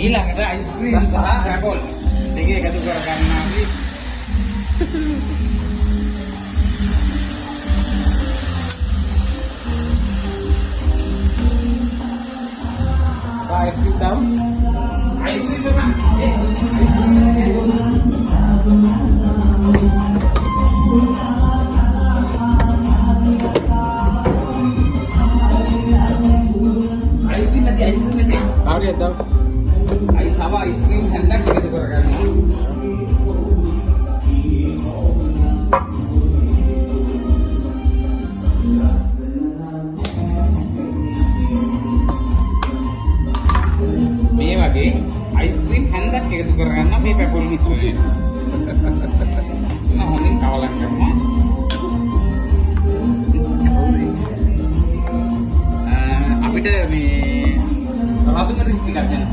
ඊළඟට අයිස්ක්‍රීම් සහ ඇපල් දෙක එකතු කර ගන්න අපි. අයිස්ක්‍රීම් දාමු. අයිස්ක්‍රීම් තමයි. අයිස්ක්‍රීම් නැති අයිස්ක්‍රීම් නැති. ආරිය දාමු. අයි තව අයිස්ක්‍රීම් හැන්දක් එකතු කරගන්නවා. මේ වගේ අයිස්ක්‍රීම් හැන්දක් එකතු කරගන්න මේ පැපොල් මිශ්‍රණය. නෑ හොඳින් කවලම් කරනවා. අපිට මේ රතු මිරිස් ටිකක් දෙන්න.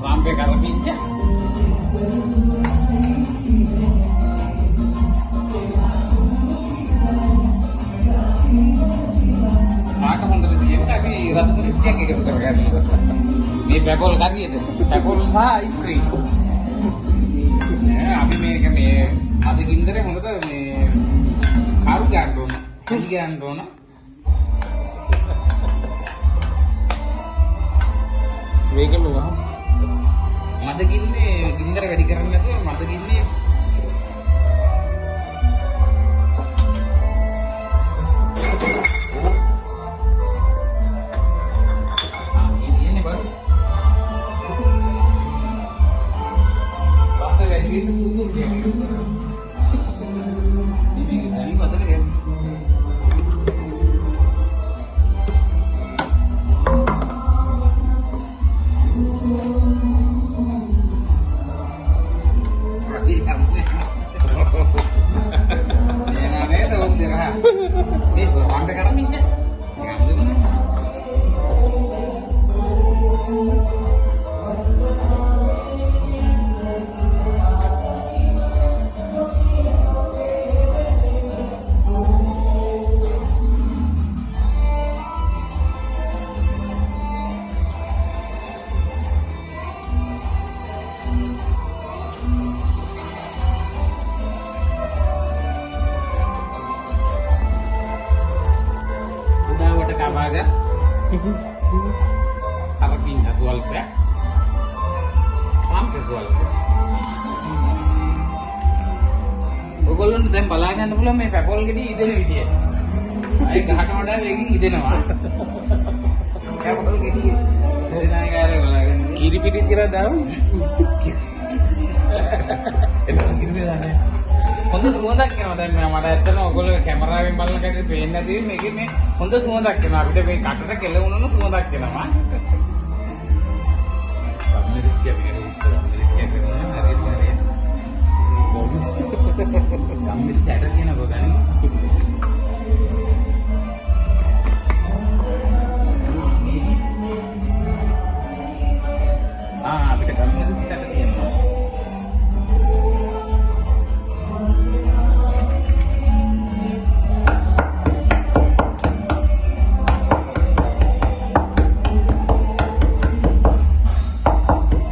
රාම්පේ කරපිංච පාට හොඳට තියෙන්න අපි රතු මිරිස් ටිකක් එකතු කරගන්නවා. මේ පැපොල් කරියට පැපොල් සහ අයිස්ක්‍රීම්. නෑ අපි මේක මේ අද ගින්දරේ හොඳට මේ කරු ගන්න ඕන. කි ගන්න ඕන. මේකෙම වහ. මද ගින්නේ ගින්දර වැඩි කරන්නේ නැතුව මද ගින්නේ ආ මේ තියෙන්නේ බලන්න. රස වැඩි වෙන්න සුදුරු ටිකක් එකතු කරනවා. මේ මේක තනි වතර ගන්න. මේ වන්ද කරමින් ඉන්න. උදාවට කපාග කරපිංච ස්වල්පයක් රාම්පේ ස්වල්පයක්. ඔයගොල්ලන්ට දැන් බලා ගන්න පුළුවන් මේ පැපොල් ගෙඩි ඉදෙන විදිය. අය ගහට වඩා වේගෙන් ඉදෙනවා. පැපොල් ගෙඩි ඉදෙන අය කාරේ බලා ගන්න. කිරි පිටි කියලා දාමු. එන්න කිරි පිටි දාන්නේ. හොඳ සුවඳක් එනවා දැන් මට ඇත්තටම ඔයගොල්ලෝ කැමරාවෙන් බලන කටට පේන්නේ නැති වෙයි මේකේ මේ හොඳ සුවඳක් එනවා. අපිට මේ කටට කෙලවුණම සුවඳක් එනවා. ගම්මිරිස් ටික අපි කරුවා. ගම්මිරිස් ටික කරනවා හරියට හරියට. ගම්මිරිස් ඇට තියෙනකෝ ගන්නේ. ආ අපිට ගම්මිරිස් ඇට තියෙනවා.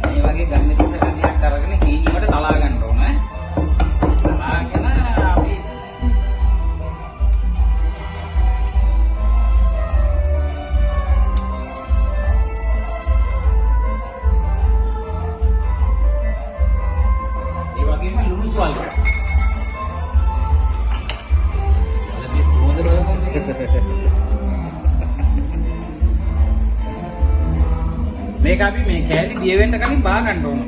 මේ වගේ ගම්මිරිස් ඇට ටිකක් අරගෙන හීනිවට තලා ගන්න ඕන. තලාගෙන අපි ඒ වගේම ලුණු ස්වල්පයක්. ඔයාලා මේ සුවඳ බලපන් මේක. මේක අපි මේ කෑලි දිය වෙන්න කලින් බා ගන්න ඕන.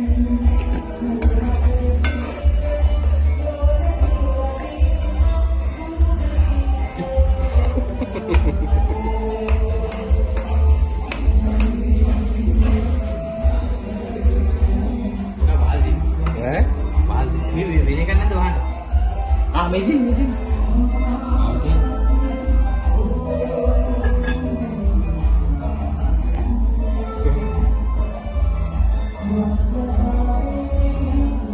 ඈ? බාල්දි. මේ මේ වෙන එකක් නැද්ද වහන්න? ආ මේ දින් මේ දින්.